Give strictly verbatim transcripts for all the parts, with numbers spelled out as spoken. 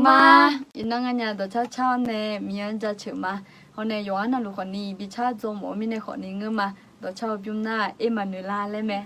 ma. Iqnan nganyaf dawqcar car-awr nae Miqyaer-anr jaceuq ma. Hawr nae yawqghaq navluf khawfni bi car dzaw mawf-eu mirnae khawfni ngeur ma. Dawqcar-eu bymr nar Ermaqnoeqlav laer mae.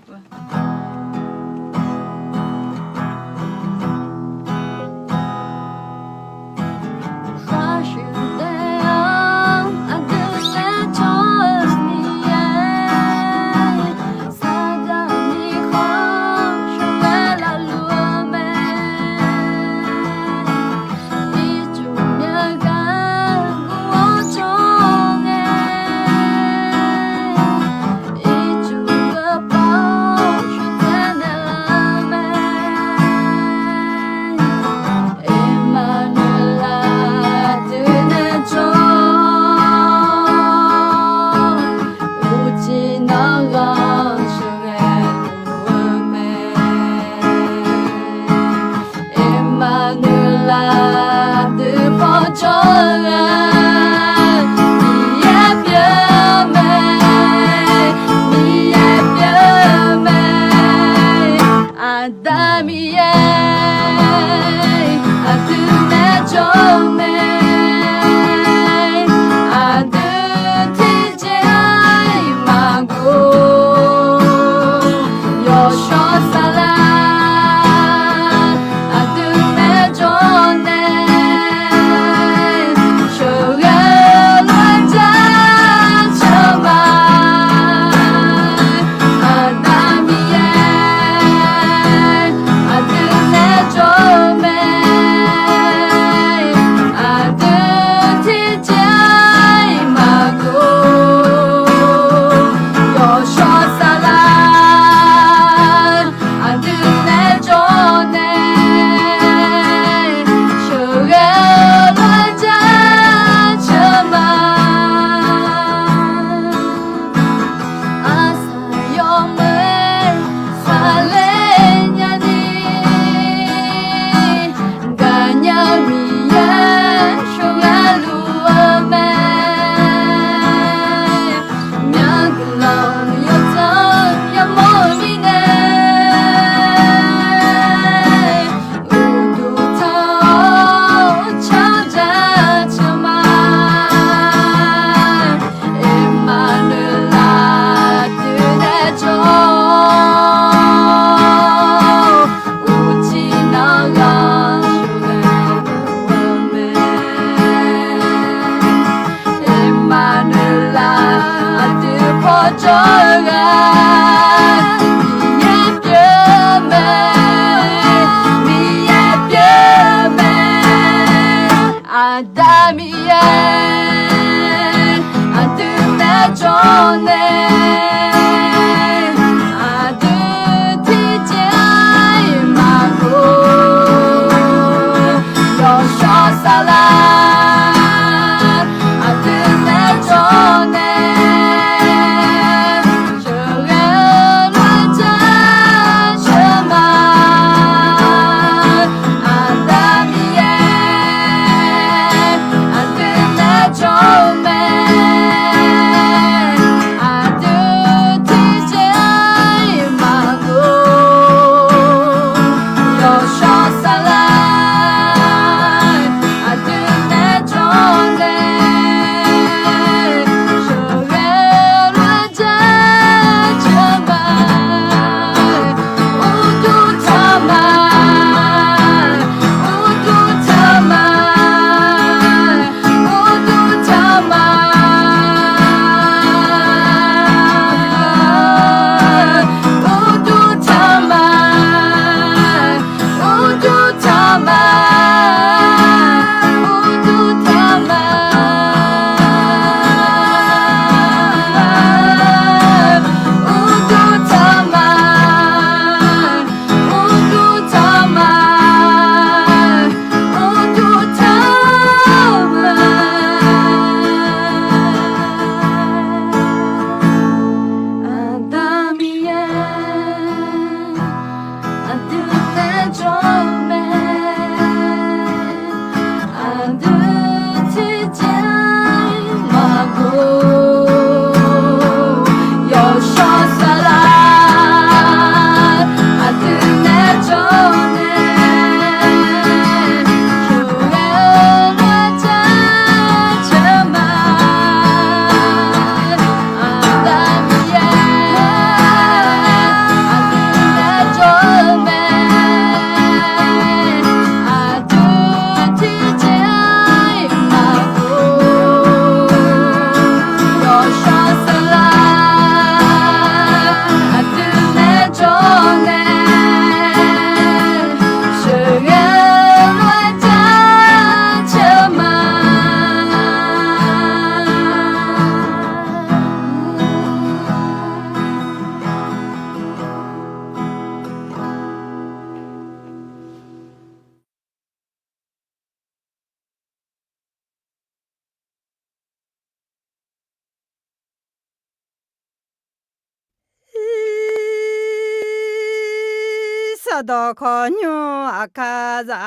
Sardawq khawqnymr aqkar za,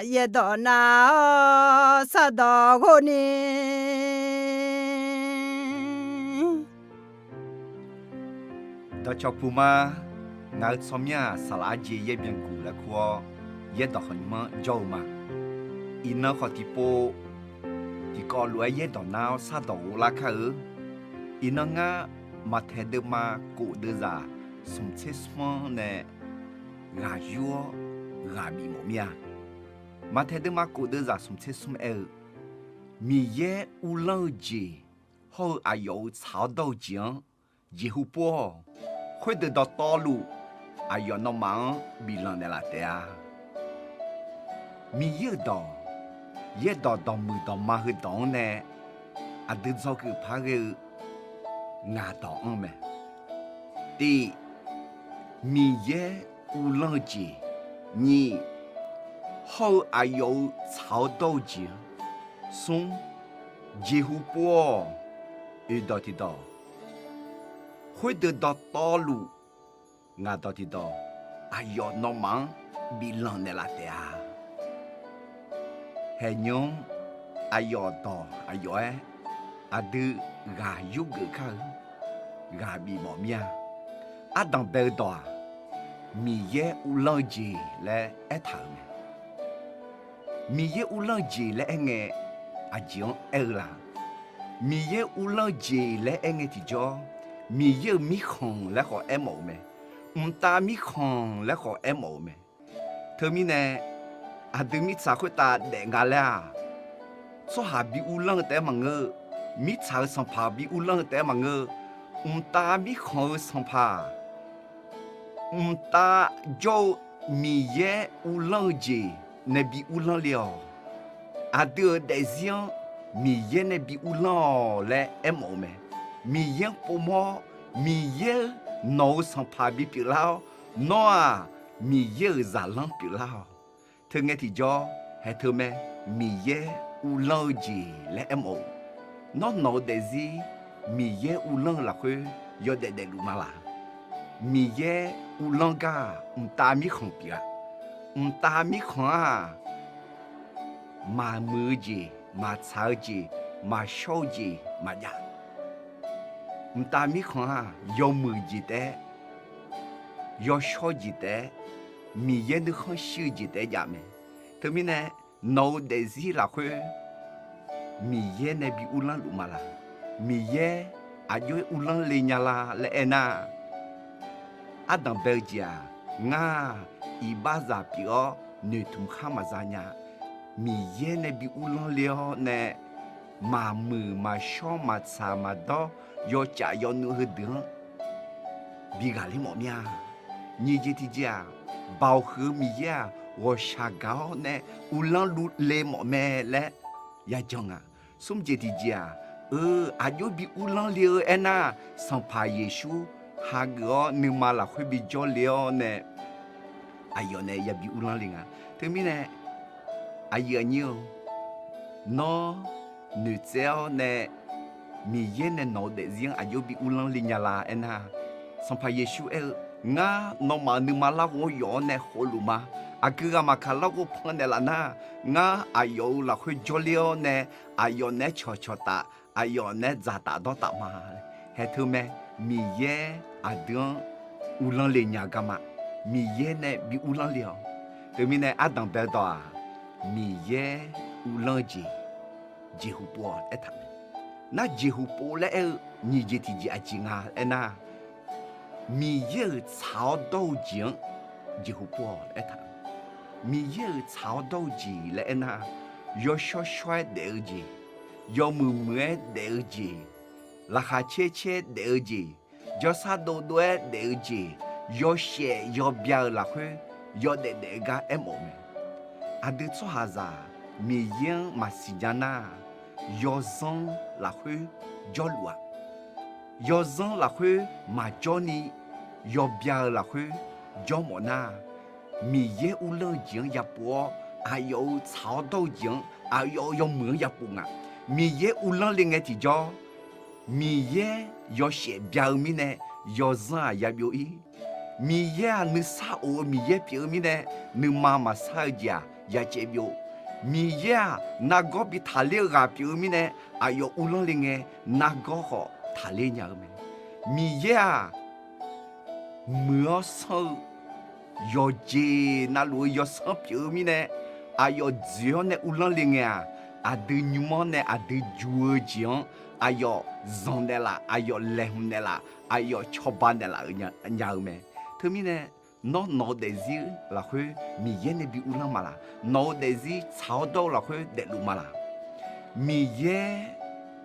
yaerdawq nav-awr sardawq ghov ni. Dawqcawq puq ma. Ngaq-euq tsawrmyanr-aq, saqlaq arjeq yaer byan guq laer kur-awr, yaerdawq khawqnymr-anr jawr-eu ma. Iqnan khawf tiqpov tiqkawv lof-aer yaerdawq nar-awr sardawq ghov lar kar-eu. Iqnan ngar Maqtaeq deuvma kof deuvzaq smq tser smr-anr nae ghaq yur-awr ghaq bif mawf mir-a. Maqtaeq deuvma kof deuvzaq smq tser smr aer-eu, Miqyaer uvlanr-eu jeq hawr-eu aqyawf-euq tsaq-awr dawr-eu jeq-anr jeqhu pov-awq. Khoerdeuq dawqtawvluf aqyawf nawmaf-anr biflanq naeqlaf taef-a. Miqyaer-euq dawq, yaerdawq dawqmuiq dawqma heudawq-anr nae aqdui dzawgeuf par ghae-eu ngaq dawq-anr mae. Tiq, Miqyaer uvlanr-eu jeq. Nyiq, hawr-eu aqyawf-euq tsaq-awr dawr-eu jeq-anr. Smr, jeqhu pov-awq. Oeqdawq tiqdawq, khoerdeuq dawqtawvluf ngaq dawq tiqdawq aqyawf nawmaf-anr biflanq naeqlaf taef-a. Haeqnymr-anr aqyawf dawq aqyawf-aer aqdui ghaq yurgeuf kar-eu ghaq bif mawf mir-a. Ardanq bae-eu dawq-aq, Miqyaer uvlanr-eu jeq laer aertaq-euq mae. Miqyaer uvlanr-eu jeq laer aerngae, aqjeq-anr aer-eu la? Miqyaer uvlanr-eu jeq laer aerngae tiqjawr, Miqyaer-euq mirkhanq laer khawf aermawf-euq mae. Mqtav mirkhanq laer khawf aermawf-euq mae. Teumirnae aqdui mirtsaq khoertav daef nga laer-aq, tsawrhaq bi uvlanr-eu taef-aer maqngeur-eu, mirtsaq-euq sanqpaq bi uvlanr-eu taef-aer maqngeur-eu, mqtav mirkhanq-eu sanqpaq, mqtav jawr-eu Miqyaer uvlanr-eu jeq nae bi uvlanr le-awq. Aqdui-euq daefzir-anr Miqyaer nae bi uvlanr-awq laer aermawf-eu mae. Miqyaer-anr povmawr-awr, Miqyaer-euq nawq-euq sanqpaq bipyeuf lar-awr, nawr-aq, Miqyaer-euq zaqlanr pyeuflar-awq. Teungae tiqjawr, haeq teu mae, Miqyaer uvlanr-eu jeq laer aermawf-eu. Nawr nawq-eu daefzir Miqyaer uvlanr-eu lafkhoer yawdaef daefluf ma laq? Miqyaer uvlanr gar-aq, mqtav mirkhanq pyeuf-a. Mqtav mirkhanq-aq, maqmuiq-eu jeq, maqtsaq-eu jeq, maqshawr-eu jeq maqjav. Mqtav mirkhanq-aq, yawmuiq jeq taef-aer, yawshawr jeq taef-aer, Miqyaer nuikhanr shir-eu jeq taef-aer jav mae. Teumirnae, nawq-eu daefzir lafkhoer Miqyaer nae bi uvlanr luf ma laq? Miqyaer aqjox-aer uvlanr le nya la laer aernar, ardanq bae-eu jeq-aq, ngar-aq, iqbaxzaq pyeuf-awr noeqtmq khar maqza nya. Miqyaer nae bi uvlanr le-awr nae, maqmuiq maqshawr maqtsaq maqdawr yawcaf yawnuiv heudeuq-anr bi ghaqler mawf mir-a. Nyiq jeq tiqjeq-aq, Baoq huiq-eu Miqyaer-aq, ghawqshaq gaq-awr nae uvlanr le mawf mae laer yajan nga. Smr jeq tiqjeq-aq, eu, aqjox bi uvlanr le-eu aernar, Sanqpaq Yeqsur hageuf-awr nuima lafkhoer bi jawrle-awr nae, aqyawf nae yabi uvlanr le nga. Teumirnae, aqyuif aqnyir-eu, nawr noeqtsaev-awr nae Miqyaer nae nawq-eu daefzir-anr aqjox bi uvlanr le nya la aernar, Sanqpaq Yeqsur aer-eu, ngar nawmaf-euq nuima larghov-anr yawf-awr nae khofluf ma. Aqgeu ghaq maqkaq larghov pannaeq laf nar, ngar aqyawf-euq lafkhoer jawrler-awr nae, aqyawf naeq-aer cawqcawq taf, aqyawf naeq-aer dzaqtaf dawrtaf ma. Haeq teu mae, Miqyaer aqdui-anr uvlanr le nya garma, Miqyaer nae bi uvlanr le-awq. Teumirnae ardanq bae-eu dawq-aq, Miqyaer uvlanr-eu jeq jeqhu pov-awq aertaq mae. Nar jeqhu pov laer aer-eu nyiq jeq tiqjeq aqjeq nga aernar, Miqyaer-euq tsaq-awr dawr-eu jeq-anr jeqhu pov-awq aertaq. Miqyaer-euq tsaq-awr dawr-eu jeq laer aernar, yawshawr shawr-aer daef-eu jeq, yawmuiq muiq-aer daef-eu jeq, laqkhaq caer caer-aer daef-eu jeq, jawrsar dov dov-aer daef-eu jeq, yawshaef yawbya-eu lafkhoer yawdaef daef-eu gar aermawf-eu mae. Aqdui tsawrhaqzaq Miqyaer-anr maqsiq nya nar, yawzanr lafkhoer jawrluf-aq, yawzanr lafkhoer maqjawr ni, yawbya-eu lafkhoer jawrmawf nar, Miqyaer uvlanr-eu jeq-anr yapov-awr, aqyawf-euq tsaq-awr dawr-eu jeq-anr, aqyawf-euq yawmuiq-anr yapov nga. Miqyaer uvlanr le ngae tiqjawr, Miqyaer yawshaef bya-eu mirnae, yawzanr-aq yabyov ir. Miqyaer-aq nuisar of-eu Miqyaer pyeuf-eu mirnae, nuima maqsar-eu jeq-aq yacaev byov. Miqyaer-aq nargawr bi taqler-eu ghaq pyeuf-eu mirnae, aqyawf uvlanr le ngae nargawr khawf taqler nya-eu mae. Miqyaer-aq muiq-awr sanr-eu yawqjeq navluf-eu yawsanr pyeuf-eu mirnae, aqyawf dzoeq-awr nae uvlanr le ngae-aq, aqdui nymr-anr nae aqdui ju-eu jeq-anr aqyawf zanq naeqlaf, aqyawf laeqhmq naeqlaf, aqyawf cawba naeqlaf-euq nya-eu mae. Teumirnae, nawr nawq-eu daefzir lafkhoer Miqyaer nae bi uvlanr ma laq? Nawq-eu daefzir tsaq-awr dawr-eu lafkhoer daefluf ma laq? Miqyaer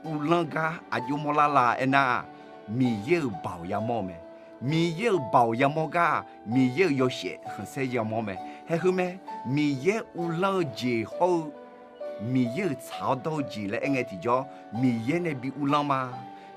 uvlanr gar aqjox mawrlar la aernar-aq, Miqyaer-euq baoq yamawr-eu mae. Miqyaer-euq baoq yamawr gar-aq, Miqyaer-euq yawshaef khanqsaer yamawr mae. Haeq heu mae, Miqyaer uvlanr-eu jeq hawr-eu Miqyaer-euq tsaq-awr dawr-eu jeq laer aer ngae tiqjawr, Miqyaer nae bi uvlanr ma,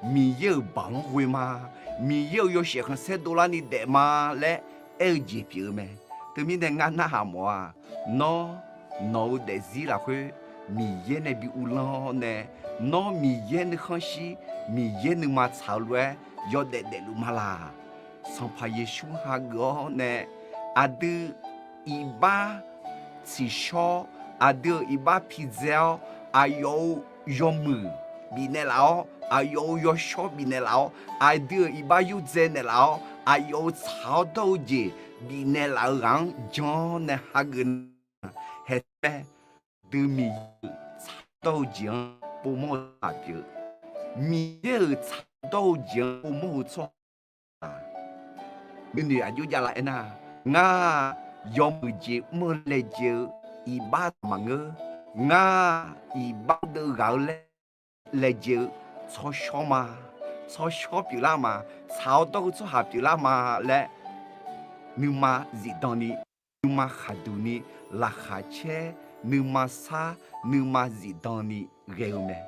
Miqyaer-euq baoq-anr ghoe ma, Miqyaer-euq yawshaef khanqsaer dovlarni daef ma laer aer-eu jeq pyeuf-eu mae. Teumirnae ngar narhaq mawf-aq, nawr nawq-eu daefzir lafkhoer Miqyaer nae bi uvlanr-awr nae, nawr Miqyaer nuikhanr shir, Miqyaer nuima tsaq-eu lof-aer yawdaef daefluf ma laq? Sanqpaq Yeqsur hageuf-awr nae aqdui iqbax tsiqshawr, aqdui-euq iqbax pidzae-awr, aqyawf-euq yawmuiq bifnaeq laf-awr, aqyawf-euq yawshawr bifnaeq laf-awr, aqdui-euq iqbax yurdzae naeqlaf-awr, aqyawf-euq tsaq-awr dawr-eu jeq bifnaeq laf-eu ghaq-anr jan-awr nae hageuf nar, haeq teu mae. Aqdui Miqyaer-euq tsaq-awr dawr-eu jeq-anr povmawr-eu tsawrhaq pyeuf-eu, Miqyaer-euq tsaq-awr dawr-eu jeq-anr povmawr-eu tsawrhaq nuinoeq aqjox javlar aernar, ngar yawmuiq jeq mr-eu laejae-eu iqbax maqngeur. Ngar iqbax deuv ghaq-eu laer laejae-eu tsawrshawr ma, tsawrshawr pyeuflar ma, tsaq-awr dawr-eu tsawrhaq pyeuflar ma laer nuima zifdan ni, nuima khaqduq ni, laqkhaq caer, nuima sar, nuima zifdan ni ghae-eu mae.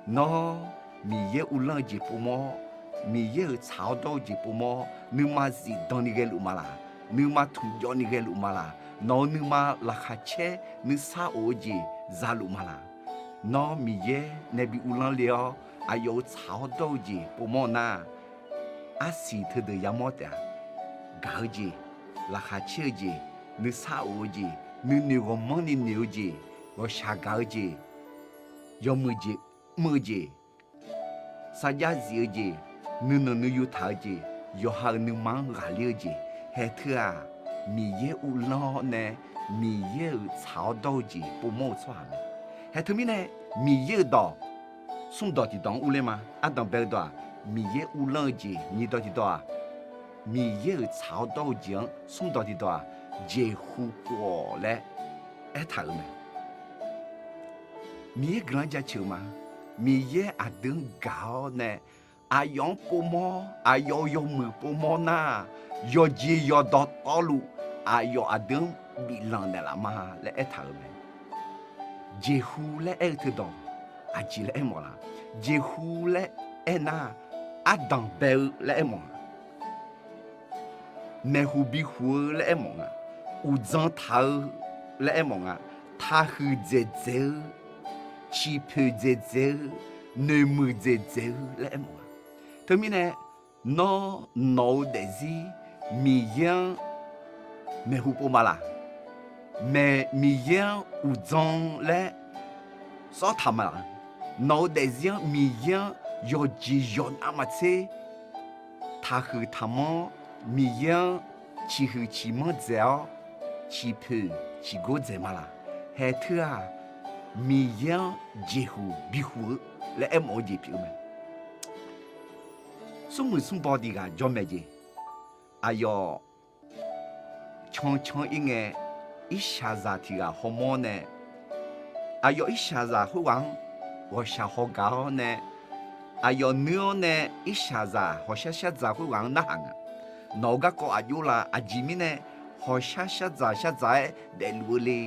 Nawr Miqyaer uvlanr-eu jeq povmawr, Miqyaer-euq tsaq-awr dawr-eu jeq povmawr, nuima zifdan ni ghaeluf ma laq? Nuima tmqjawv ni ghaeluf ma laq? Nawq-euq nuima laqkhaq caer nuisar of-eu jeq zaluf ma laq? Nawr Miqyaer nae bi uvlanr le-awr, aqyawf-euq tsaq-awr dawr-eu jeq povmawr nar, arsiq teudeuq yamawr taef-a. Gaq-eu jeq, laqkhaq caer-eu jeq, nuisar of-eu jeq, nuinoeq ghawqmanrni noeq-eu jeq, ghawqshaq gaq-eu jeq, yawmuiq jeq mr-eu jeq, sarjax zif-eu jeq, nuinanq nuiyu taq-eu jeq, yawqha-euq nuima-anr ghaqler-eu jeq, haeq teu-aq, Miqyaer uvlanr-awr nae Miqyaer-euq tsaq-awr dawr-eu jeq povmawr-eu tsawrhaq mae. Haeq teumirnae, Miqyaer-euq dawq smrdawq tiqdawq-anr urler ma. Ardanq bae-eu dawq-aq, Miqyaer uvlanr-eu jeq. Nyiqdawq tiqdawq-aq, Miqyaer-euq tsaq-awr dawr-eu jeq-anr. Smrdawq tiqdawq-aq, jeqhu pov-awq laer aertaq-euq mae. Miqyaer guiqlanq-anr jaceuq-eu ma. Miqyaer aqdui-anr gaq-awr nae aqyawf-anr povmawr, aqyawf-euq yawmuiq povmawr nar, yawqjeq yawqdawq tawvluf aqyawf aqdui-anr biflanq naeqlaf ma laer aertaq-euq mae. Jeqhu laer aer-eu teudawq aqjeq laer aermawf laq? Jeqhu laer aernar, ardanq bae-eu laer aermawf nga. Maeqhu bihuq-eu laer aermawf nga. Uqdzan taq-eu laer aermawf nga. Taqhuiq dzaeqdzaeq-eu, ciqpoeq dzaeqdzaeq-eu, noeqmuiq dzaeqdzaeq-eu laer aermawf nga. Teumirnae, nawr nawq-eu daefzir Miqyaer-anr maeqhu pov ma laq? Maeq, Miqyaer-anr uqdzan laer sawrtaq ma laq? Nawq-eu daefzir-anr Miqyaer-anr yawqjeq yawqnav maqtser taqhuiq taqmanr, Miqyaer-anr ciqhuiq ciqmanr dzaeq-awr, ciqpoeq ciqgor dzaeq ma laq? Haeq teu-aq, Miqyaer-anr jeqhu bihu-eu laer aermawf-eu jeq pyeuf-eu mae. Smrmuiq smrbaw tiq ghaq jawr mae jeq. Aqyawf cancan ir ngae, irshaqzaq tiq ghaq hawmawr nae, aqyawf irshaqzaq khoerghaq-anr ghawqshaq haw gaq-awr nae, aqyawf nuir-awr nae irshaqzaq hawqshar shar dzaq khoerghaq-anr narhaq nga. Nawq-eu garkawv aqjox la? Aqjeq mirnae hawqshar shar dzaq shar dzaq-aer daefluf-eu le.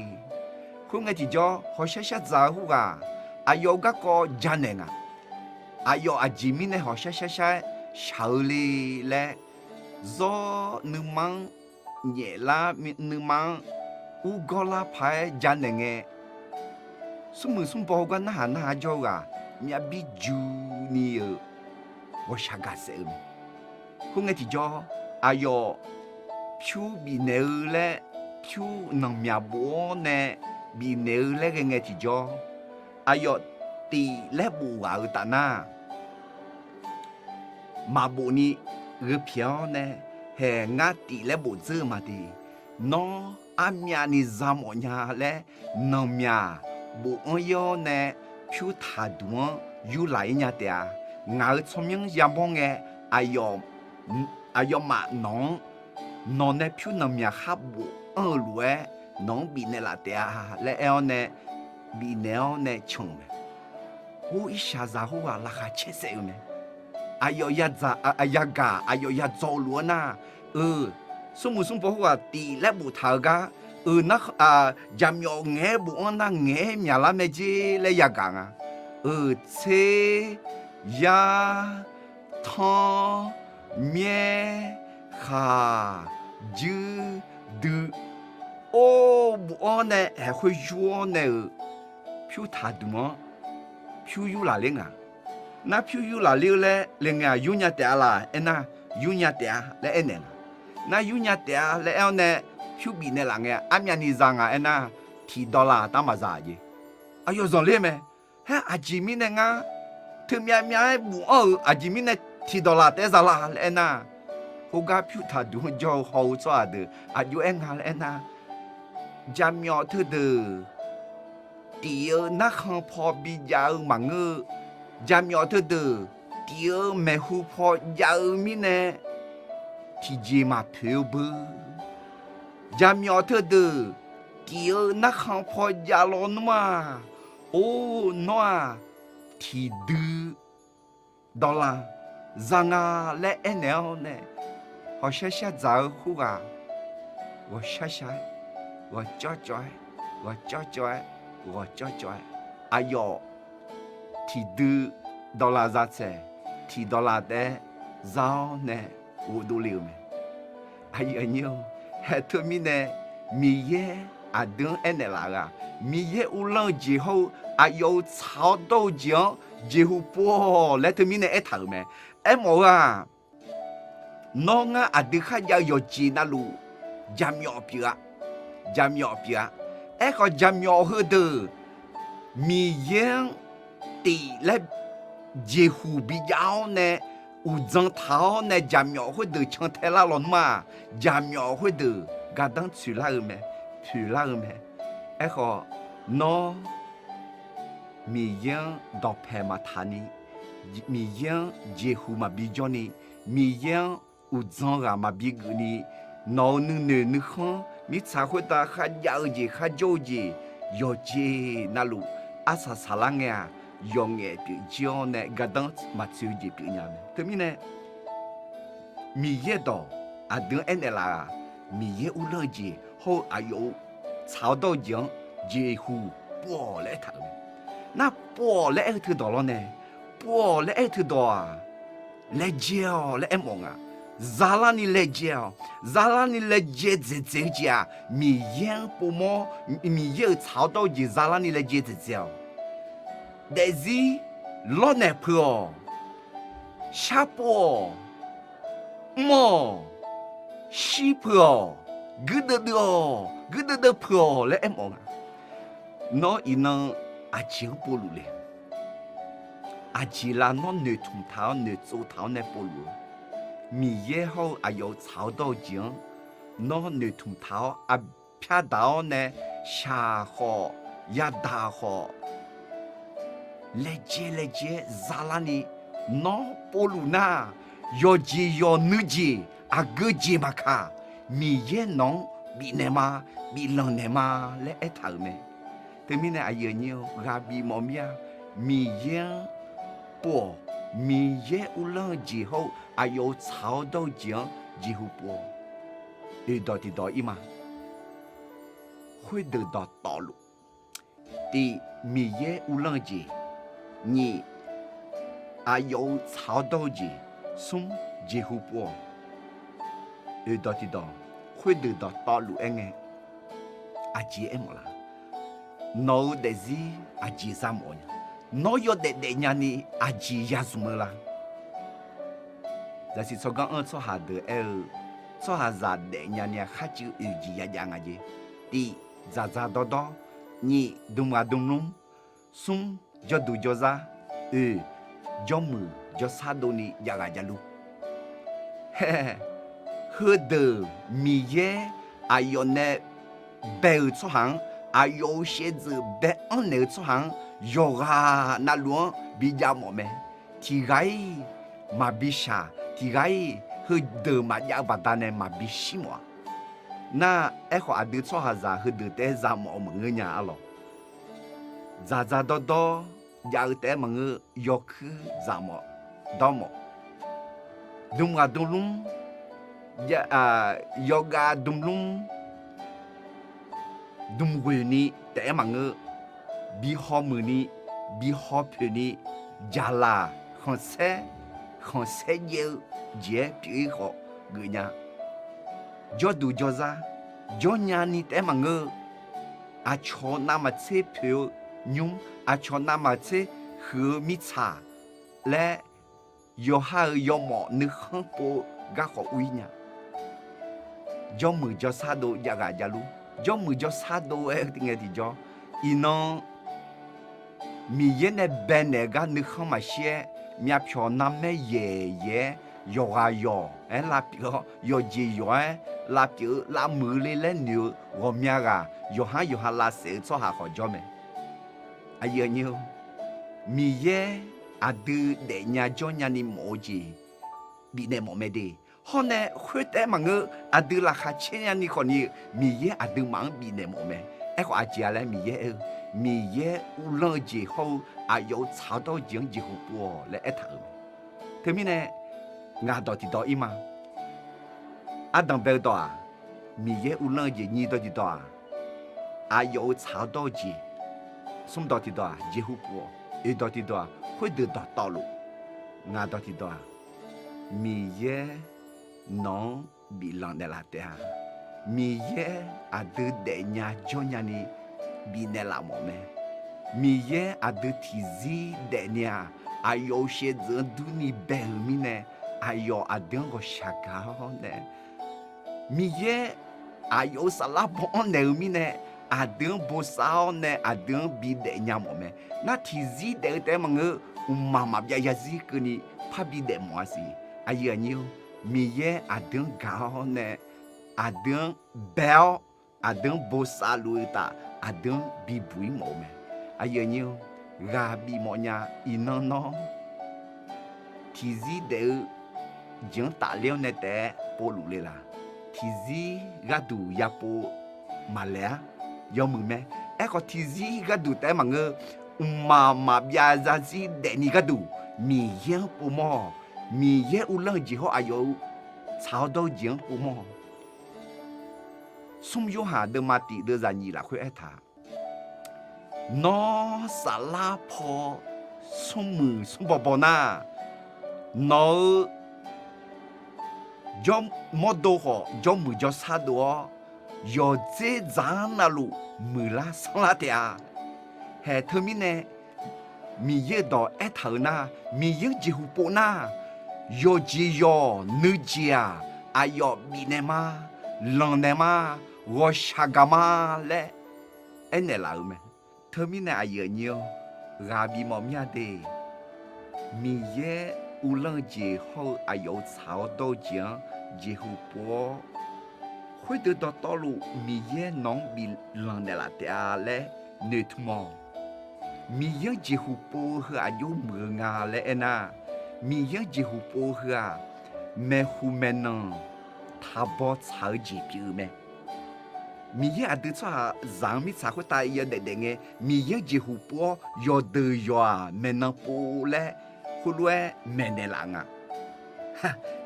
Khoerngae tiqjawr, hawqshar shar dzaq-eu khoerghaq aqyawf-eu garkawv janaeq nga. Aqyawf aqjeq mirnae hawqshar shar shar-aer shaq-eu le laer, zawr nuima-anr nyaeflar, nuima-anr urgawr lar paq-aer janaeq ngae, smrmuiq smrbaw gar narhaq narhaq jawr-eu ghaq myav bir juni-euq ghawqshaq gaqsaef-eu mae. Khoerngae tiqjawr, aqyawf pyur bifnaeq-eu laer, pyur nanqmyaq bof-awr nae bifnaeq-eu laer ghae ngae tiqjawr, aqyawf tif laer bof ghaq-eu taf nar, maqbof ni gheu pyaeq-awr nae, haeq ngar tif laer bof dzeur-eu ma de. Nawr armyavni za mawf nya laer, nanqmyaq bofanr-ir-awr nae pyur taqduq-anr yurlaq-ir nya taef-a. Ngaq-euq tsawrmyanr yamawr ngae, aqyawf aqyawfmaf nawq-anr, nawq nae pyur nanqmyaq khar bofanr-eu lof-aer nawq-anr bifnaeq laf taef-a laer aer-awr nae, bifnaeq-awr nae can-euq mae. Or, irshaq zaq khoerghaq laqkhaq caer saef-eu mae. Aqyawf yagaq aqyawf yadzaw-eu lof-aer nar, eu, smrmuiq smrbaw khoerghaq tif laer boftaq-eu gar, eu, jaqmyawf ngaeq-aer bofanr nar ngaeq-aer myaqlar mae jer laer yagaq nga. Eu, tser, yar, tanr, myaer, khaq, juir, dui. Or, bofanr nae haeq khoer yur-awr nae-euq pyur taqduq-anr pyur yurlaq ler nga. Nar pyur yurlaq ler-eu laer le ngae-aq, yurnya taef-a laf aernar, yurnya taef-a laer aernaeq nga. Nar yurnya taef-a laer aer-awr nae pyur bifnaeq laf ngae-aq, armyavni za nga aernar, tiqdawq laf taef-aer maqza-a jeq. Aqyawf zanqler mae. Haer aqjeq mirnae ngar teumyav myav-aer bofanr-euq aqjeq mirnae tiqdawq laf taef-aer za la laer aernar, khoergar pyur taqduq-anr jawr-eu haw-eu tsawrhaq deuq aqjox-aer nga laer aernar, jaqmyawf teudeuq tif-eu narkhan paw bijav-eu maqngeur-eu, jaqmyawf teudeuq tif-eu maeqhu paw jav-eu mirnae tiqjeq maqpoeq-eu beu. Jaqmyawf teudeuq tif-eu narkhan paw jav lawnmr-aq, or, nawr-aq, tiqdui dawq laf za nga laer aernaeq-awr nae, hawqshar shar dzaq-eu khoerghaq ghawqshar shar-aer, ghawqcawv cawv-aer, ghawqcawv cawv-aer, ghawqcawv cawv-aer, aqyawf tiqdui dawq laf za tsaeq, tiqdawq laf taef-aer za-awr nae ghofdov le-euq mae. Aqyuif aqnyir-or, haeq teumirnae Miqyaer aqdui-anr aernaeq laf-eu-aq, Miqyaer uvlanr-eu jeq hawr-eu aqyawf-euq tsaq-awr dawr-eu jeq-anr jeqhu pov-awq laer teumirnae aertaq-euq mae. Aermawf-eu-aq, nawr ngar aqdui kharjav-eu yawqjeq navluf jaqmyawf pyeuf-a. Jaqmyawf pyeuf-a. Aerkhawf, jaqmyawf heudeuq Miqyaer-anr tif laer jeqhu bijav-awr nae, uqdzan taq-awr nae jaqmyawf khoerdeuq cantae lar lawnmr-aq, jaqmyawf khoerdeuq gardanr tsoeq lar-eu mae, poeq lar-eu mae. Aerkhawf, nawr Miqyaer-anr dawqpaeq maqtaq ni, Miqyaer-anr jeqhu maqbi jawr ni, Miqyaer-anr uqdzan ghaq maqbi geuf ni, nawq-euq nuinoeq nuikhanr mirtsaq khoertav kharjav-eu jeq kharjawr-eu jeq yawqjeq navluf arsaq saqlar ngae-aq, yawqngaef pyeuf jir-awr nae gardanr maqtsoeq-eu jeq pyeuf nya mae. Teumirnae, Miqyaer dawq aqdui-anr aernaeq laf-aq, Miqyaer uvlanr-eu jeq hawr-eu aqyawf-euq tsaq-awr dawr-eu jeq-anr jeqhu pov-awq laer aertaq-euq mae. Nar pov-awq laer aer-eu teudawq lawr nae, pov-awq laer aer-eu teudawq-aq, laejae-awq laer aermawf nga. Zalarni laejae-awq. Zalarni laejae dzaeqdzaeq-eu jeq-aq, Miqyaer-anr povmawr, Miqyaer-euq tsaq-awr dawr-eu jeq zalarni laejae dzaeqdzaeq-awq. Daefzir lawrnaeq peuq-awq. Sharpov-awq. Mr-awq. Shir peuq-awq. Guirdeuv deuv-awq. Guirdeuv deuv peuq-awq laer aermawf nga. Nawr iqnan aqjeq-anr povluf le? Aqjeq lav nawr noeqtmq taq-awr noeqtsov taq-awr nae povluf-eu? Miqyaer hawr-eu aqyawf-euq tsaq-awr dawr-eu jeq-anr nawr noeqtmq taq-awr, arpyar daq-awr nae shaq khawf, yadaq khawf, laejae laejae-aer zalarni nawr povluf nar, yawqjeq yawqnui jeq aqgeu jeq maqkaq, Miqyaer nawq-anr bifnaeq ma, biflanq naeq ma laer aertaq-euq mae. Teumirnae aqyuif aqnyir-eu ghaq bif mawf mir-a. Miqyaer-anr pov-awq. Miqyaer uvlanr-eu jeq hawr-eu aqyawf-euq tsaq-awr dawr-eu jeq-anr jeqhu pov-awq. Oeqdawq tiqdawq ir ma. Khoerdeuq dawqtawvluf, tiq, Miqyaer uvlanr-eu jeq, nyiq, aqyawf-euq tsaq-awr dawr-eu jeq, smr, jeqhu pov-awq. Oeqdawq tiqdawq, khoerdeuq dawqtawvluf aer ngae, aqjeq aermawf la? Nawq-euq daefzir aqjeq za mawf nya? Nawr yawdaef daefnya ni aqjeq ya zmq-eu la? Zaqsiq tsawrganr anr-eu tsawrhaq deuq aer-eu, tsawrhaqzaq daefnya ni-a kharcuiv oeq jeq yajav nga jeq. Tiq, dzaqdzaq dawrdawr. Nyif, dm ghaq dm lmr. Smr, jawrduq jawrzar. Oeq, jawrmuiq jawrsar dovni jav ghaq javluf. Heudeuq Miqyaer aqyawf nae bae-euq tsawrhaq-anr, aqyawf-euq shaevdzeuf bae-anr naeq-eu tsawrhaq-anr yawqghaq navluf-anr bijav mawf mae. Tiq ghaq-iq maqbi shaq, tiq ghaq-iq heudeuq maqjav-eu baqdanae maqbi shir mawf-a. Nar, aerkhawf aqdui tsawrhaqzaq heudeuq taef-aer za mawf-eu maqngeur nya arlawq. Dzaqdzaq dawrdawr jav-eu taef-aer maqngeur, yawkuir dzaq mawf, dawr mawf. Dm ghaq dm lmr, yawgav dm lmr, dm ghoeq ni taef-aer maqngeur, bi hawmuiq ni, bi hawpoeq ni, jaqlaq khanqsaer, khanqsaer jaev-eu jeq-aer pyeuf-ir khawf geuf nya. Jawrduq jawrzar, jawrnya ni taef-aer maqngeur-eu, aqcawq navmaqtser poeq-eu nymr, aqcawq navmaqtser huiq-eu mirtsaq laer, yawqha-euq yawmawf nuikhanr pov-eu garkawv ur-ir nya. Jawrmuiq jawrsar dov jav ghaq javluf. Jawrmuiq jawrsar dov-aer ngae tiqjawr, iqnan Miqyaer nae baenaeq-eu gar nuikhanr maqshir-aer, myavpyawq narmaer yaeq yaeq-aer, yawqghaq yawq-aer lavpyeuf-awr, yawqjeq yawq-aer lavpyeuf-eu lavmuiq-eu le laer noeq-eu ghawqmya ghaq yawqhar yawqha lavsaef-eu tsawrhaq khawf jawr mae. Aqyuif aqnyir-eu, Miqyaer aqdui daefnya jawrnya ni mawf-eu jeq bifnaeq mawf mae de. Hawr nae khoertaef-aer maqngeur, aqdui laqkhaq caer nya ni khawf ni-eu Miqyaer aqduimaf-anr bifnaeq mawf mae. Aerkhawf aqjeq-a laer Miqyaer aer-eu, Miqyaer uvlanr-eu jeq hawr-eu aqyawf-euq tsaq-awr dawr-eu jeq-anr jeqhu pov-awq laer aertaq-euq mae. Teumirnae ngaq dawq tiqdawq ir ma. Ardanq bae-eu dawq-aq, Miqyaer uvlanr-eu jeq. Nyiq dawq tiqdawq-aq, aqyawf-euq tsaq-awr dawr-eu jeq. Smr dawq tiqdawq-aq, jeqhu pov-awq. Oeq dawq tiqdawq-aq, khoerdeuq dawqtawvluf. Ngaq dawq tiqdawq-aq, Miqyaer nawq-anr biflanq naeqlaf taef-a. Miqyaer aqdui daefnya jawrnya ni bifnaeq laf mawf mae. Miqyaer aqdui tiqzir daefni-aq, aqyawf-euq shaevdzeuf-anr durni bae-euq mirnae, aqyawf aqdui-anr ghawqshaq gaq-awr nae, Miqyaer aqyawf-euq saflar baw-anr naeq-eu mirnae, aqdui-anr bosav-awr nae aqdui-anr bidaef nya mawf mae. Nar tiqzir daef-eu taef-aer maqngeur, mqmaq maqbyav zarzir keuvni parbi daef mawf-a siq. Aqyuif aqnyir-eu, Miqyaer aqdui-anr gaq-awr nae, aqdui-anr bae-awr, aqdui-anr bosav luf-eu uqtaf, aqdui-anr bibuq-ir mawf-eu mae. Aqyuif aqnyir-eu, ghaq bifmawf nya. Iqnan nawr tiqzir daef-eu jeq-anr tafler-awr nae taef-aer povluf le laq? Tiqzir gharduq yapov maqlaeq-ar. Yawmuiq mae. Aerkhawf tiqzir gharduq taef-aer maqngeur, mqmaq maqbyav zarzir daefni gharduq Miqyaer-anr povmawr-awq. Miqyaer uvlanr-eu jeq hawr aqyawf-euq tsaq-awr dawr-eu jeq-anr povmawr-awq. Smr Yorhaq deuvma tiq deuvzaq nyiq lafkhoer aertaq, Nawr saflar paw smrmuiq smrbaw baw nar, nawq-euq jawrmawrdo khawf jawrmuiq jawrsar dov-awr, yawqdzer dzaq-anr navluf muiqlar sanrlar taef-a. Haeq teumirnae Miqyaer-euq dawq aertaq-euq nar, Miqyaer-anr jeqhu pov nar, yawqjeq yawq nuijeq-aq, aqyawf bifnaeq ma, lanqnaeq ma, ghawqshaq gaq ma laer aernaeq laf-euq mae. Teumirnae aqyuif aqnyir-awr, ghaq bifmawf mir-a de. Miqyaer uvlanr-eu jeq hawr-eu aqyawf-euq tsaq-awr dawr-eu jeq-anr jeqhu pov-awr, khoerdeuq dawqtawvluf Miqyaer nawq-anr biflanq naeqlaf taef-a laer noeqtmq-awq. Miqyaer-anr jeqhu pov-eu heu aqjox muiq-eu nga laer aernar, Miqyaer-anr jeqhu pov-eu heu-aq, maeqhu maeqnan taqbaw tsaq-eu jeq pyeuf-eu mae. Miqyaer aqdui tsawrhaqzaq-anr mirtsaq khoertav yawdaef daef ngae, Miqyaer-anr jeqhu pov-awr yawqdeuq yawq-aq maeqnan pov laer khoerlof-aer maeqnaeq laf nga.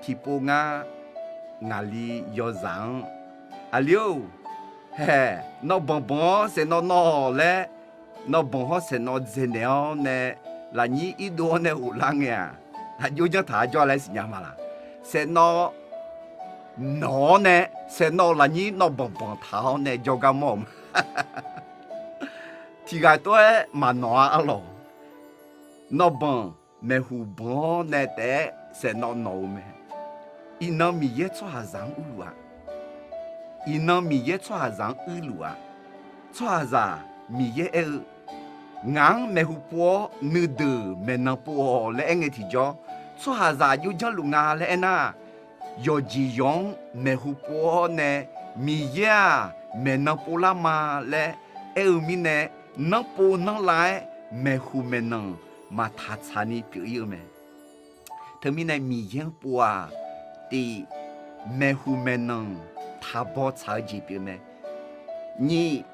Tiqpov ngar ngaqli yawzaq-anr, Aqli-or, haeq, nawr banq banq-awr saeqnawv nawv-awq laer, nawv banq hawr saeqnawv dzaeqnaeq-awr nae, lafnyir irdov-awr nae ghoflar ngae-aq, aqjox janr taq-a jawr laer siqnya ma laq? Saeqnawv nawq-awr nae, saeqnawv lafnyir nawv banq banq taq-awr nae jawrgar mawr-euq ma. Tiqghaq tov-aer maqnawq-a arlawq. Nawv banq maeqhu banq-awr nae taef-aer saeqnawv nawq-eu mae. Iqnan Miqyaer tsawrhaqzaq-anr urluf-a. Iqnan Miqyaer tsawrhaqzaq-anr urluf-a. Tsawrhaqzaq Miqyaer aer-eu, Ngaq-anr maeqhu pov-awr nuideuq maeqnan pov-awq laer aerngae tiqjawr, tsawrhaqzaq aqjox janrluf nga laer aernar, yawqjeq yawq-anr maeqhu pov-awr nae Miqyaer-aq maeqnan povlar ma laer aer-eu mirnae, nanrpov nanrlav-aer maeqhu maeqnan maqtaq tsaqni pyeuf-ir-eu mae. Teumirnae Miqyaer-anr pov-aq, tiq, maeqhu maeqnan taqbaw tsaq-eu jeq pyeuf mae. Nyiq,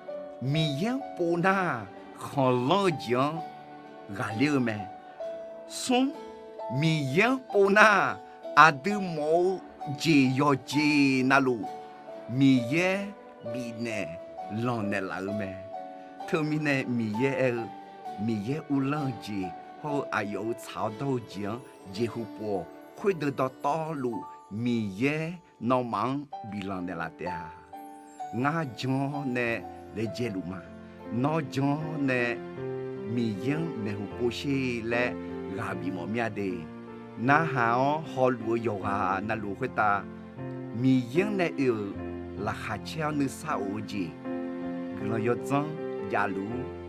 Miqyaer-anr pov nar, khanqlanr-eu jeq-anr ghaqler-eu mae. Smr, Miqyaer-anr pov nar, aqdui mawf-eu jeq yawqjeq navluf Miqyaer bifnaeq lanqnaeq laf-eu mae. Teumirnae Miqyaer aer-eu, Miqyaer uvlanr-eu jeq hawr-eu aqyawf-euq tsaq-awr dawr-eu jeq-anr jeqhu pov-awq. Khoerdeuq dawqtawvluf Miqyaer nawmaf-anr biflanq naeqlaf taef-a. Ngar jan-awr nae laejae luf ma. Nawr jan-awr nae Miqyaer-anr maeqhu pov sher laer ghaq bifmawf mir-a de. Narhaq-awr hawluf-eu yawqghaq navluf khoertav Miqyaer-anr nae oe-euq laqkhaq caer-awr nuisar of-eu jeq guiqlanq yawdzanr javluf-ur.